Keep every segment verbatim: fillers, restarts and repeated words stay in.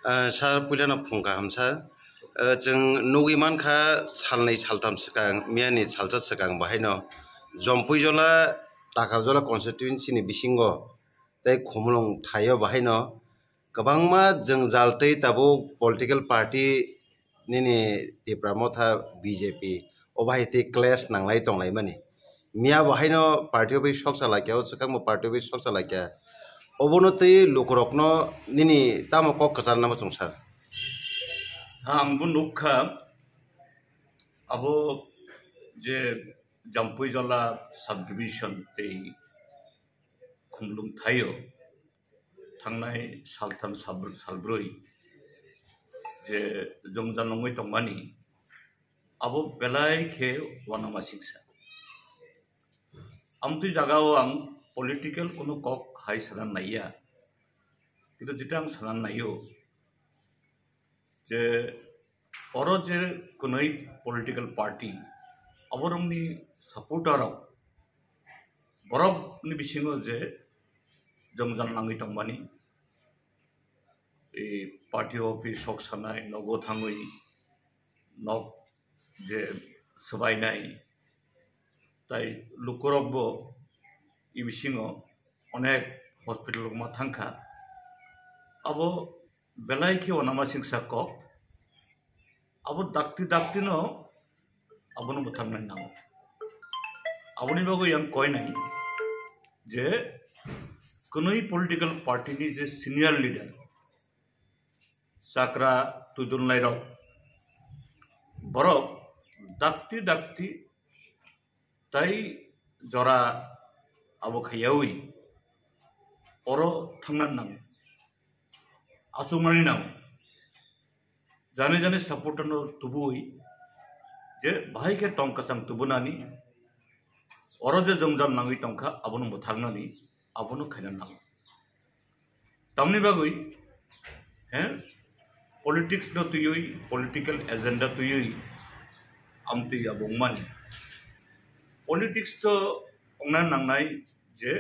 Ah, sir, puilano phung kaham, sir. Ah, chwng nugwi mankha, salnwi saltham swkang, miyani salsa swkang bahaino Jompuijola, Takarjola constituency ni bisingo tei Khumulwng thaio bahaino kwbangma jwngjal tei tabuk political party nini Tipra Motha B J P o bahai tei clash nanglai tonglaimani. Miya bo haino party o bai sok chalaikha, o swkang bo party o bai sok chalaikha. Obono tei lukurokno nini tamo kok kwcharnama chwng sir? Ang bo nukha, abo je Jompuijola subdivision tei Khumulwng thaio thangnai saltham salbr-, salbrwi je jwngjal nungwi tongmani, abo belai khe uanama siksa. Amtwi jagao ang political kunu kok hai sana naiya, kintu jeta ang sana naio je oro je kunui political party, aborokni supporter rok, borokni bisingo je jwngjal nangwi tongmani, e, party office sok sanai, nogo thangwi nok je swbainai, tai lukurokbo e bisingo onek hospital rok ma thangkha. Abo belai khe uanama siksa kok. Abo dakti dakti no abono bwtharnai nango. Aboni bagwi ang koinai je kunui political party ni je senior leader Chakra Tuidunlairok, borok dakti dakti tai jora abo khaiyaui oro thangna nango, achukmani nango. Jani jani supporter no tubui je bahai khe tong kwchang tubunani, oro je jwngjal nangwi tongkha abono bwtharnani, abono khaina nango. Tamni bagwi, he, politics no twiwi, political agenda twiwi, amtwi abo wngmani. Politics to wngna nangnai je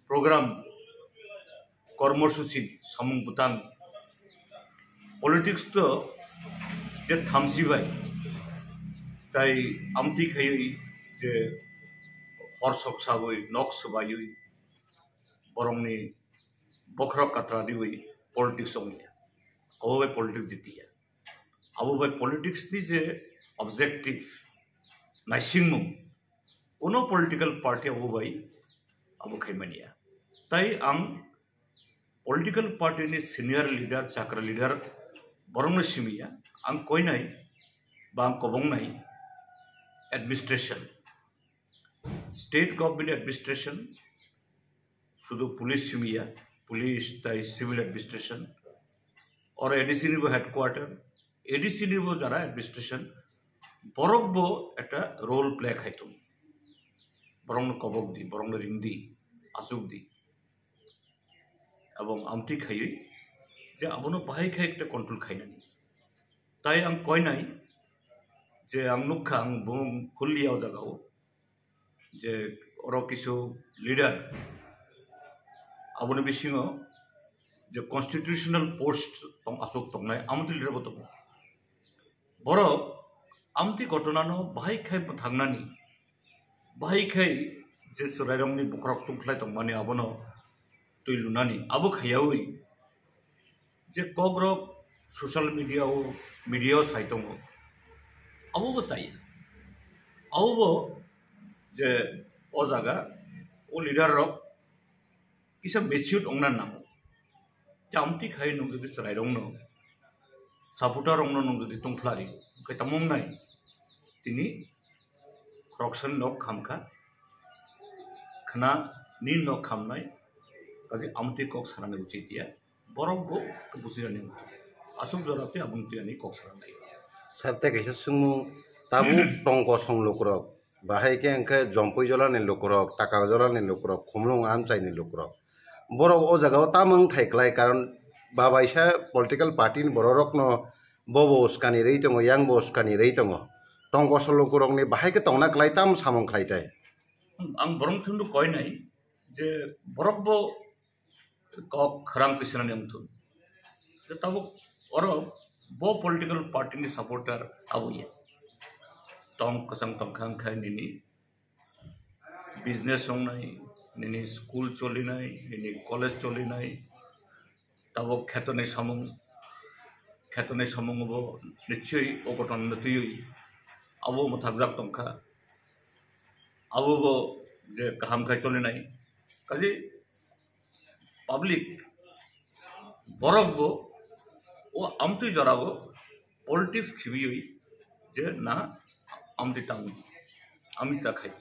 program, kormosuchi, samung bwtang. Politics to je thamsi bai, tai amtwi khaiwi je hor sok sawi, nok swbaiwi, borokni bokhorok katra riwi politics wngya. Abo bai politics jitiya. Abo bai politics ni je objective, naisingmung, kuno political party abo bai abo khaimaniya. Tai ang political party ni senior leader, chakra leader, borokno simiya, ang koinai ba ang kobongnai administration, state government administration, sudu police simiya, police tai civil administration, or A D C ni bo headquarter, A D C ni bo jara administration, borok bo ekta role play khai tongo. Borokno kobok di, borokno ring di, achuk di. Abong amtwi khaiwi je abono bahai khai ekta control khainani. Tai ang koinai je ang nukha, ang bumung khulliya o jaga o je oro kisu leader aboni bisingo je constitutional post tong aswk tongnai, amtwi leader bo tongo. Borok amtwi ghotona no bahai khai bwthangnani, bahai khai je chwrairokni bokhorok tungkhlai tongmani abono twi lunani, abo khaiyaui je kokrok social media o, media o sai tongo, abo bo chaya. Abo bo je o jaga o leader rok kisa matured ongna nango. Te amtwi khai nwng jodi chwrairokno, supporter rokno nwng jodi tongphlari, hwnkhe tamo wngnai? Tini khoroksani nok khamkha, khna ni nok khamnai, kaje amtwi kok sanani uchit ya. Borok bo bujinani aswk jora tei aboni twi ani kok sanani. Sir, tei kaisa swngmung, tabuk tong kosong lukurok, bahai khe hwnkhe Jompuijola ni lukurok, Takarjola ni lukurok, Khumulwng amchai ni lukurok, borok o jaga o tamo wng thai klai, karon babaisa political party ni borok rok no bo bo uskani rwi tongo, yang bo uskani rwi tongo, tong kosong lukurok ni bahai khe tongna klai, tamo samung khlai tai. Ang borok thundu koi nai je borok bo kok khorang twi sanani wngthun. Je tabuk Oro bo political party ni supporter abo ya. Tong kwchang tongkha wngkha nini business wngnai, nini school cholinai, nini college cholinai, tabuk kheto ni samung, kheto ni samung bo nichoi o koton no twiwi abo mwthakjak tongkha. Abo bo je kaham khai cholinai. Kaji public borok bo o amtwi jora bo politics khibiwi je na amtwi tang ami ta khai.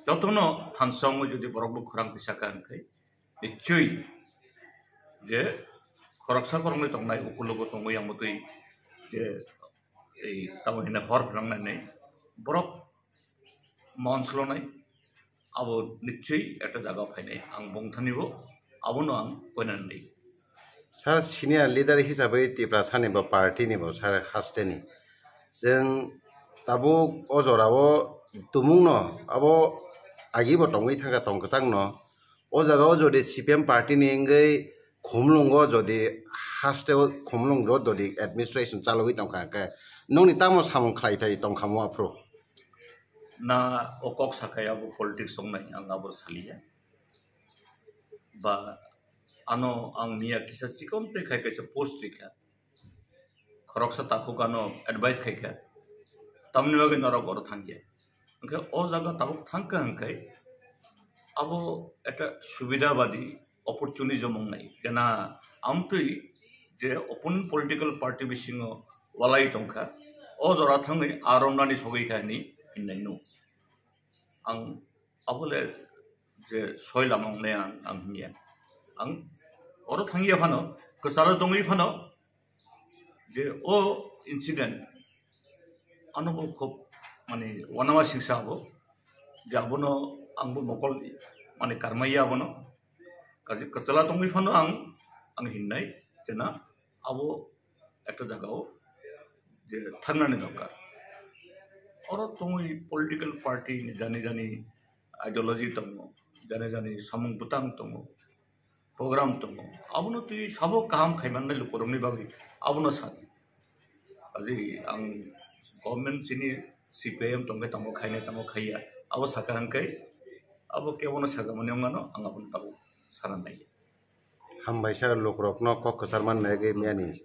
Jotono thansa wngwi jodi borok bo khorang tisa ka hwnkhai nichoi je khoroksa khoroknwi tongnai ukulogo tongwi amtwi je ei tamo hwnwi hor phwnang nai borok mon slonai abo nichoi ekta jaga phainai ang bongthani bo abono ang koinani. Sir, senior leader hisabai Tiprasa ni bo party ni bo sir haste ni. Chwng tabuk o jora o tumung no abo agi bo tongwi thangkha tong kwchang no. O jaga o jodi C P M party ni wngwi Khumlungo jodi haste o Khumlung road jodi administration chalogwi tongkha hwnkhe nongni tamo samung khlai thai tongkha mo aphuru? Na o kok sakai abo politics wngnai ang abo saliya. Ba ano ang niya kisa chikon te khai kaisa post rikha. Khoroksa takhuk ano advice khaikha. Tamni bagwi norok oro thangya. Hwnkhe o jaga tabuk thangkha hwnkhe abo ekta subida badi opportunism wngnai. Jena amtwi je opponent political party bisingo walai tongkha. O jora thangwi aromnani sogwi kha hwnwi hinnaino. Ang abole je soi lama wngnai ang, ang hinya. Ang oro thangya phano, kwcharo tongwi phano, je o incident ano bo khub mane wanama singsa abo, je abono ang bo mokol mane karmaiya abono. Kaje kwchalo tongwi phano ang, ang hinnai, jena abo ekta jagao je thangnani dorkar. Oro tongwi political party ni jani jani ideology tongo, jani jani samung bwtang tongo, program tongo. Abono twi sabo kaham khaimannai lukurokni bagwi abono sadi. Kaje ang government chini C P I M tongkhe tamo khainai tamo khaiya. Abo saka hwnkhe abo kebono sajakmani wngmano ang abono tabuk sana naiya. Hambai sir, lukurokno kok kwchar man nai bagwi miyani.